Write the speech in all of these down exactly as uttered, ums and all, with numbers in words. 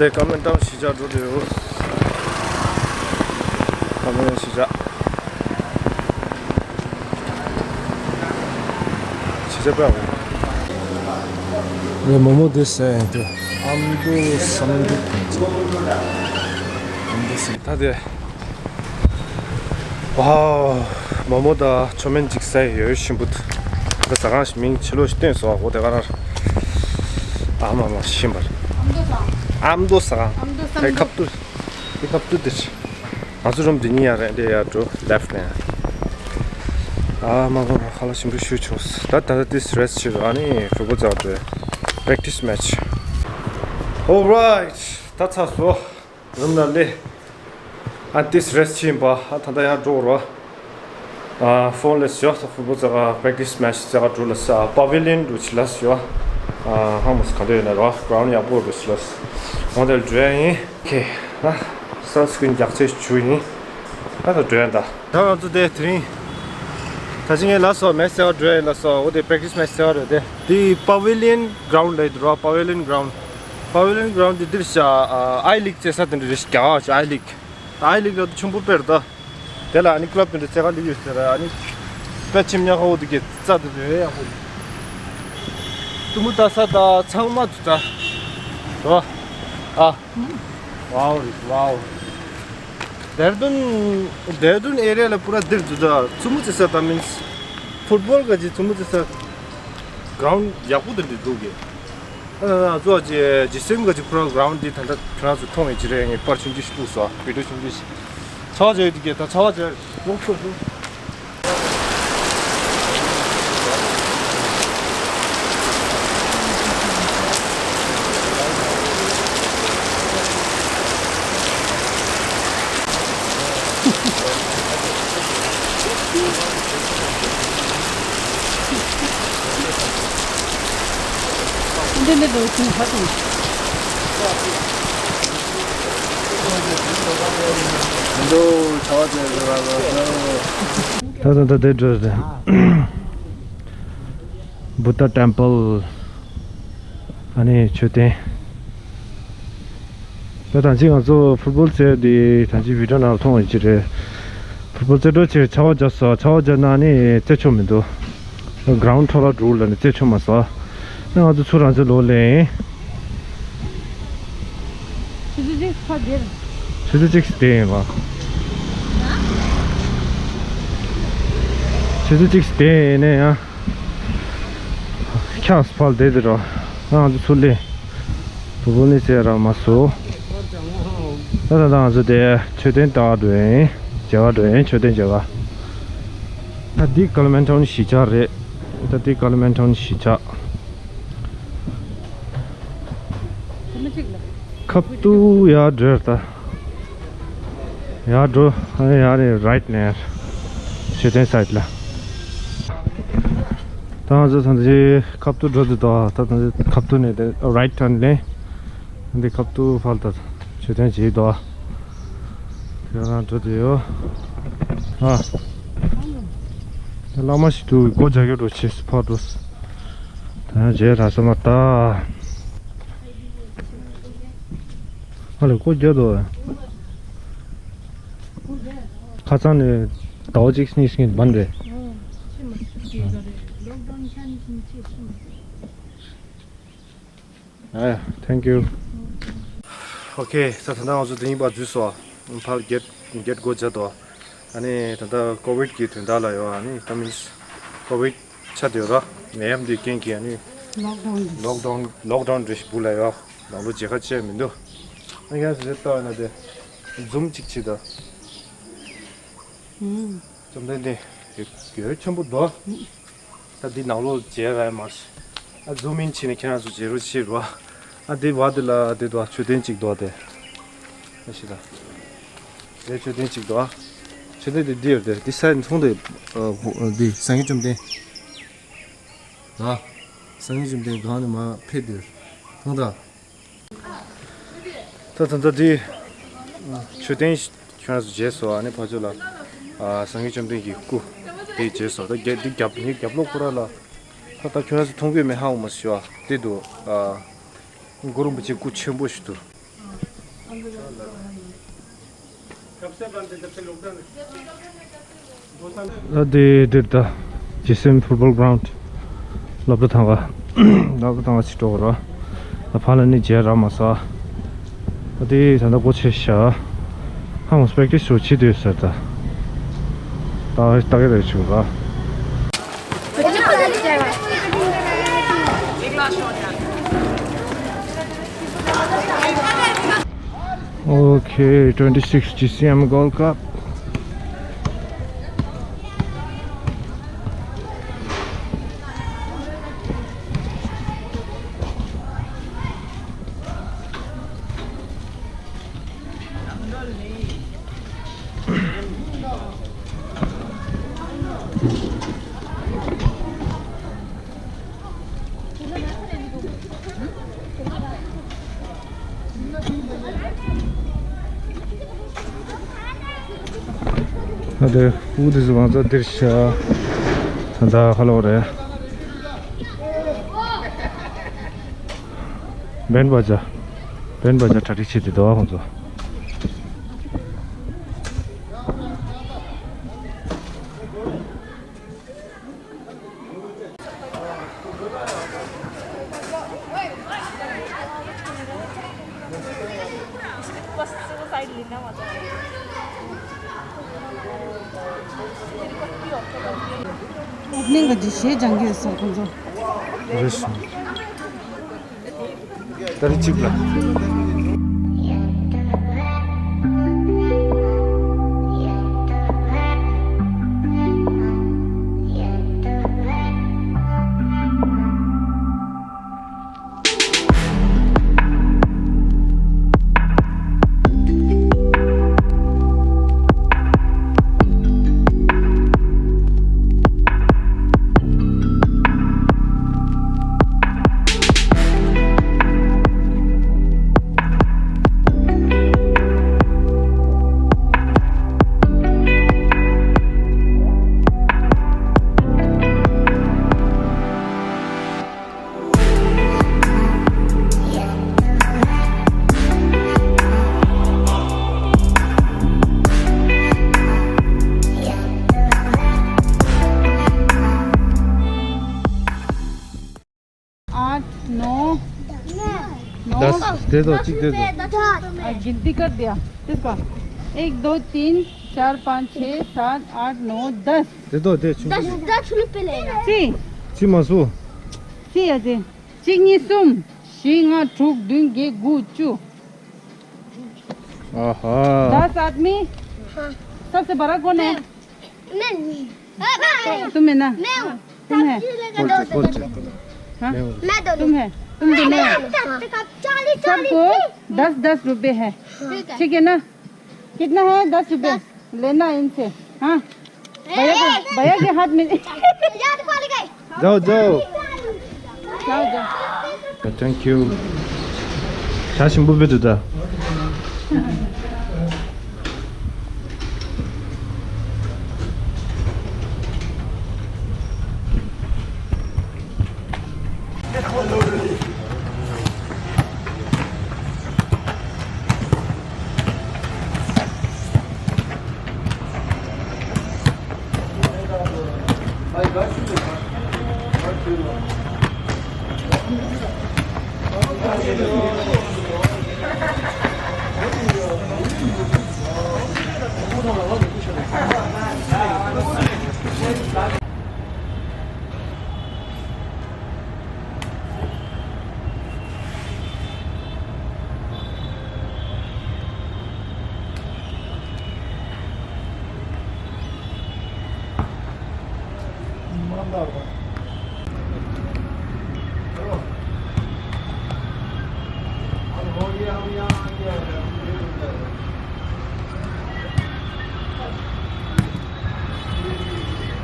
དེ་ཀ་མེན་ཊའུན་གཞིས་ཆགས་འགྲོ་འདོད་ཡོད། ཀ་མེན་ཊའུན་གཞིས་ཆགས། གཞིས་ཆགས་པ། ངས་མོག་མོག་དེ་ཟས་ཡིན་དུས། ཨ་མདོ་བསམ་འགྲུབ་དང་། ཨ་མདོ་བསམ། ད་དེ། ཝའོ། མོག་མོག་དང་མཆོད་མེན་གཅིག་ཟས་ཡོད་ཞིམ་པོ་འདུག་ད་ཟ་ཁང་ཞིག་མིང་ཕྱི་ལོགས་ཤིག་བཏོན་སོང་། འོ་དེ་ག་རང་། ཨ་མ་མ་ཤིན་པར། ཨ་མདོ་ཟ་ཁང་། ཨ་མདོ་ཟ་ཁང་། དེ་ཁ་ཐུག་དེ་ཁ་ཐུག་དེ། ང་ཚོ་རུམ་དེ་གཉིས་ཡར་རེད། འདི་ཡར་འགྲོ་ལེཕ་ནས། ཨ་མ་མ་མ་ཁ་ལག་ཞིམ་པོ་ཞིག་བྱུང་སོང་། ད་ད་ལྟ་དེ་རེ་སི་བྱེད་རོགས། ཨ་ནི་ཕུཊ་བོལ་རྩེད་ག་འགྲོ། པེ་རེག་ཊི་སི་མེ་ཆི། ཨོ་རའིཊ། ད་ཚར་སོང་། རུམ་ལ་སླེབས། ཨ་ཏིས་རེ་སི་ཕྱིན་པ། ཨ་ད་ལྟ་ཡར་འགྲོ་རོགས། ཨ་ཕོན་ལས་ཡོ། ད་ཕུཊ་བོལ་རྩེད་ག་པེ་རེག་ཊི་སི་མེ་ཆི་རྩེད་ག་འགྲོ་ལ་ས། པ་བི་ལི་ཡོན་འགྲོ་ཆི་ལ་ཡོ། ཨ་ཧ་མོ་སི་ག་འདྲ་ཡོད་ན་རོགས། གྷི་རའུན་ཌི་ཡག་པོ་འགྲོ་ཆི་ལ། འོ་དེ་འགྲོ་ཡ་ཡིན། ཨོ་ཁེ། ཨ་སན་སི་ཀི་རིན་རྒྱག་ཚད་བྱུགས་ཡིན། ཨ་ད་འགྲོ་ཡ་ད། ད་ང་ཚོ་དེ་དེ་རིང་། ད་ཅི་ངས་ལབ་སོང་། མེ་ཆི་རྩེད་ག་འགྲོ་ཡ་ཡིན་ལབ་སོང་། འོ་དེ་པེ་རེག་ཊི་སི་མེ་ཆི་རྩེད་ག་རེད་དེ། དེ་པ་བི་ལི་ཡོན་གྷི་རའུན་ཌི་ལ་ཡོད་རོགས། པ་བི་ལི་ཡོན་གྷི་རའུན་ཌི། པ་བི་ལི་ཡོན་གྷི་རའུན་ཌི་དེ་འདིར་ཤ་ཨ་ཨའི་ལིག་རྩེད་ས་དེ་འདྲ་རེད་ཤག་ཨའི་ལིག་ཨའི་ལིག་ལ་ཆེན་པོ་དཔེར་ད། དེ་ལ་ཨ་ནི་ཀི་ལབ་དེ་འདྲ་རྩེད་ག་སླེབས་ཡོད་ཟེར། ཨ་ནི་དཔེ་ཁྱིམ་ཉག་ཁ་འོ་དེ་གའི་རྩ་དེ་འདྲ་ཡག་པོ། ཏུ་མུ་ད་ས་ད་ཚང་མ་དུ་ད། རོ། ཨ། ཝའོ་རེད་ཝའོ། ཌེ་ར་ཌུན། ཌེ་ར་ཌུན་ཨེ་རི་ཡ་ལ་པུ་ར་འདིར་དུ་ད་ཙུ་མུ་རྩེད་ས། ད་མིན་སི་ཕུཊ་བོལ་ག་ཅི་ཙུ་མུ་རྩེད་ས་གྷི་རའུན་ཌི་ཡག་པོ་དེ་འདྲ་འདུག་གི། ཨ་ན་ན་ཙོ་ཅི་ཇི་སིམ་ག་ཅི་ཕུ་ར་གྷི་རའུན་ཌི་དེ་ད་ད་ཁྱོད་རང་ཚོ་མཐོང་ཡོད་ཅི་རེད། ངས་པར་ཆུང་ཆུང་ཞིག་བླུགས་སོང་། བི་ཌིའོ་ཆུང་ཆུང་ཞིག་ཚ་བ་ཅི་ཡོད་དེ་གི་ད་ཚ་བ་ཅི་ཡོད། ལོག་ཚོ་ཚོ། འདི་འདི་འདྲ་ཞིག་ཧ་གོ། འདི་ཚ་བ་ཅི་ཡོད་རེད། ད་ད་ད་དེ་འགྲོ་རེད། བུདྡྷ་ཊེམ་པལ། ཨ་ནི་མཆོད་རྟེན། ད་ཐང་ཅིག་ང་ཚོ་ཕུཊ་བོལ་རྩེད་དེ་ཐང་ཅིག་བི་ཌིའོ་ནང་ལ་མཐོང་ཡོད་ཀྱི་རེད། ཕུཊ་བོལ་རྩེད་འགྲོ་ཕྱིར་ཆར་པ་བརྒྱབ་སོང་། ཆར་པ་བརྒྱབ་ན་ནི་རྩེད་ཆོག་མི་འདུག་གྷི་རའུན་ཌི་འཕྲོ་བརླག་འགྲོ་ལ་ནི་རྩེད་ཆོག་མ་སོང་། ད་ང་ཚོ་ཚུར་རང་ཚོའི་ལོགས་ལ་ཡིན། ཆུ་ཚོད་གཅིག་ཕར་བསྡད། ཆུ་ཚོད་གཅིག་བསྡད་ཡིན་པ། ཆུ་ཚོད་གཅིག་བསྡད་ཡིན་ནའི་ཡང་། འཁྱགས་ཕར་བསྡད་དེ་རོ། ང་ཚོ་ཚུར་ལེན། དུ་བུ་ནི་ཟེར་ར་མ་སོ། ད་ད་ང་ཚོ་དེ་མཆོད་རྟེན་ལྟ་བ་འགྲོ་ཡིན། མཇལ་བ་འགྲོ་ཡིན། མཆོད་རྟེན་མཇལ་བ། ད་འདི་ཀ་ལི་མན་ཊོན་གཞིས་ཆགས་རེད། ད་འདི་ཀ་ལི་མན་ཊོན་གཞིས་ཆགས། ཁབ་ཏུ་ཡར་འགྲོ་ད། ཡར་འགྲོ། ཨ་ནི་ཡར་ནས་རའིཊ་ནས་མཆོད་རྟེན་སའིཌ་ལ། ད་ང་ཚོ་ད་འདི་ཁབ་ཏུ་འགྲོ་དུ་དོ། ད་ད་འདི་ཁབ་ཏུ་ནས་དེ་རའིཊ་ཊརན་ལེན། འདི་ཁབ་ཏུ་ཕར་ད་མཆོད་རྟེན་བྱེད་དོ། དེ་རང་འགྲོ་དུ་ཡོ། ཨ། ད་བླ་མ་ཞིག་ཏུ་སྒོ་རྒྱག་གི་འགྲོ་ཆེ་སུ་ཕར་འགྲོ། ད་ཡང་རྗེས་ར་ས་མ་ད། ཨ་ལེ་སྒོ་རྒྱག་དོ། ཁ་སང་ནས་ཟླ་བ་གཅིག་གཉིས་ཀྱི་བར་རེད། ཨ། thank you། ཨོ་ཁེ། ད་ད་ལྟ་ང་ཚོ་དེ་རིང་ཕར་འཛུལ་སོང་། ཕར་གེཊ་གེཊ་སྒོ་བརྒྱབ་འདུག་ཨ་ནི་ད་ལྟ་ཀོ་བིཌ་ཀྱི་དོན་དག་ལ་ཡོད། ཨ་ནི་ད་མིན་ཀོ་བིཌ་ཆགས་བསྡད་ཡོད་ར། ནད་ཡམས་འདིའི་རྐྱེན་གྱིས་ཨ་ནི་ལོག་ཌའུན། ལོག་ཌའུན་ལོག་ཌའུན་རེ་ཞིག་སྦུག་ལ་ཡོད། ནང་ལོགས་མཇལ་ཁ་བཅར་མི་འདུག་ཨ་ཁྱེད་རང་ཚོ་དེ་ལྟ་བ་ན་དེ་ཛུམ་གཅིག་བྱེད་དང་། ཨུམ། བཅོམ་ལྡན་འདས་ཡོད་ཆེན་པོ་འདུག་ད་འདི་ནང་ལོགས་མཇལ་ར་མ་རེད། ཨ་ཛུམ་ཨིན་བྱས་ནས་ཁྱེད་རང་ཚོ་མཇལ་རོགས་བྱེད་རོགས། ཨ་འདི་བར་འདི་ལ་འདི་འདུག་མཆོད་རྟེན་གཅིག་འདུག་དེ། ཨ་ཤི་ད། དེ་མཆོད་རྟེན་གཅིག་འདུག་མཆོད་རྟེན་འདི་འདི་ཡོད་དེ་འདི་ས་མཐོང་དེ། འདི་སངས་རྒྱས་བཅོམ་ལྡན། ད། སངས་རྒྱས་བཅོམ་ལྡན་སྒང་ནས་མར་ཕེབས་དུས། མཐོང་ད། ད་ད་ད་འདི། མཆོད་རྟེན་ཁྱོད་རང་ཚོ་མཇལ་སོང་། ཨ་ནི་ཕར་ཕྱོགས་ལ། ཨ་སངས་རྒྱས་བཅོམ་ལྡན་གྱི་སྐུ། དེ་མཇལ་སོང་། ད་རྒྱ་འདི་རྒྱབ་ངའི་རྒྱབ་ལོགས་ཁོ་ར་ལ། ད་ད་ཁྱོད་རང་ཚོ་མཐོང་གི་མེད་ཧ་འོང་མ་ཤི་བ་དེ་འདུག་ཨ། གུ་རུ་རིན་པོ་ཆེ་སྐུ་ཆེན་པོ་ཞིག་འདུག་ད་དེ་འདིར་ད་ཇི་སི་ཨེམ་ཕུཊ་བོལ་གྷ་རའུན་ཌི། སློབ་གྲྭ་ཐང་ག་སློབ་གྲྭ་ཐང་ག་ཅིག་འགྲོ་གི་རོ། ད་ཕ་ལ་ནི་མཇལ་རག་མ་སོང་། ད་དེ་ད་ལྟ་སྒོ་ཕྱེ་ཤག་ཧ་མོ་པེག་ཊི་སི་ཞུ་བྱེད་དུས་ཟེར་ད། ད་ད་གེ་རེ་བྱུང་ར། Okay, twenty-six G C M Gold Cup. ཨ་དེ་ཕྲུ་གུ་དེ་ཚོ་གང་ཚ་འདིར་ཤ་ད་ད་ཧ་ལོ་རེད། བན་བ་ཇ། བན་བ་ཇ་གྲ་སྒྲིག་བྱེད་དེ་འདུག་ཨ་ཁོང་ཚོ། ཨོ་པ་ནིང་གི་གཞས་སྦྱང་གི་ཡོད་ས་ཁོང་ཚོ། རེད་སོང་། ཏ་རིག་གཅིག་ལ། आठ, नौ, नौ। दस दे दो, चिक दे दो। आ, गिनती कर दिया। किसका? एक, दो, तीन, चार, पाँच, छः, सात, आठ, नौ, दस। दे दो, दे, छुप दस, दे। दस रुपये लेना। सी। सी मासू। सी अजय। चिक नी सुम। शी ङा ठुक दुन गे गु चु। आहा। दस आदमी। हाँ। सबसे बड़ा कौन है? मैं नहीं। तुम है ना? मैं हूँ। तुम है। खोल दे, खोल दे। हाँ? मैं हूँ। मैं दोनों। तुम है। तुम दोनों है। चालीस, चालीस। सबको दस दस रुपए है। हाँ। ठीक है ना? कितना है? दस रुपए। दस। लेना इनसे। हाँ। भैया को, भैया के हाथ में। याद पड़ गए। जाओ, जाओ। जाओ, जाओ। Thank you. ད་ཞིམ་པོ་བུད་འདུག་ད།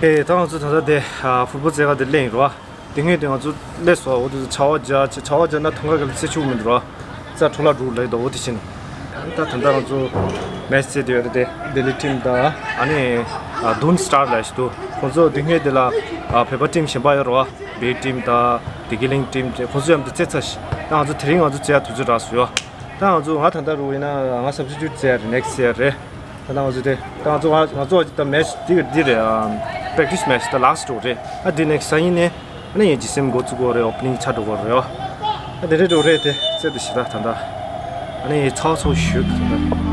ཨེ། ད་ང་ཚོ་ད་ལྟ་དེ་ཨ་ཕུཊ་བོལ་རྩེད་ག་དེ་སླེབས་ཡིན་རོ། དེ་སྔོན་དེ་ང་ཚོ་སླེབས་སོང་། འོ་དེ་ཚོ་ཆར་པ་བརྒྱབ་བྱས། ཆར་པ་བརྒྱབ་ན་ཐང་ག་ག་ལ་རྩེད་ཆོག་མི་འདུག་ར། རྩ་འཕྲོ་བརླག་འགྲོ་ལེ་འདུག་འོ་དེ་བཞིན། ད་ད་ལྟ་ང་ཚོ་མེཆ་རྩེད་དེ་ཡོད་རེད་དེ། ལྡི་ལི་ཊིམ་དང་ཨ་ནི་ཨ་དུན་སི་ཊར་ལབ་ཞིག་འདུག་ཁོང་ཚོ་དེ་སྔོན་དེ་ལ་ཨ་བོད་པ་ཊིམ་གཞན་པ་ཡོད་རེད་བ། བེ་ཊིམ་དང་བདེ་སྐྱིད་གླིང་ཊིམ་བཅས། ཁོང་ཚོ་མཉམ་དུ་རྩེད་ཚར་ཤག་ད་ང་ཚོ་དེ་རིང་ང་ཚོ་རྩེད་ཡ་དུས་ཚོད་རག་སོང་ཡོད། ད་ང་ཚོ་ང་ད་ལྟ་རུ་ཡིན་ན་ང་སབ་སི་ཊི་ཊུཊ་རྩེད་ཡ་རེད། ནེག་སི་ཊི་རྩེད་ཡ་རེད། ད་ང་ཚོ་དེ་ད་ང་ཚོ་ང་ཚོ་ད་མེ་ཆི་འདི་འདི་རེད། ཨམ། པེག་ཊི་སི་མེ་ཆི་ད་ལ་སི་ཊི་འགྲོ་རེད། ཨ་འདི་ནེག་སི་ཊི་སང་ཉིན་ནས་ཨ་ནི་ངའི་ཇི་སི་ཨེམ་འགོ་བཙུགས་དགོས་རེད། ཨོ་པ་ནིང་ཆགས་འགྲོ་དགོས་རེད། ཨ་དེ་འདྲ་འགྲོ་རེད། དེ་རྩེད་དུ་ཞི་ད་ད་ད་ཨ་ནི་ཚ་བ་ཚ་བོ་ཞུ་ད་ད།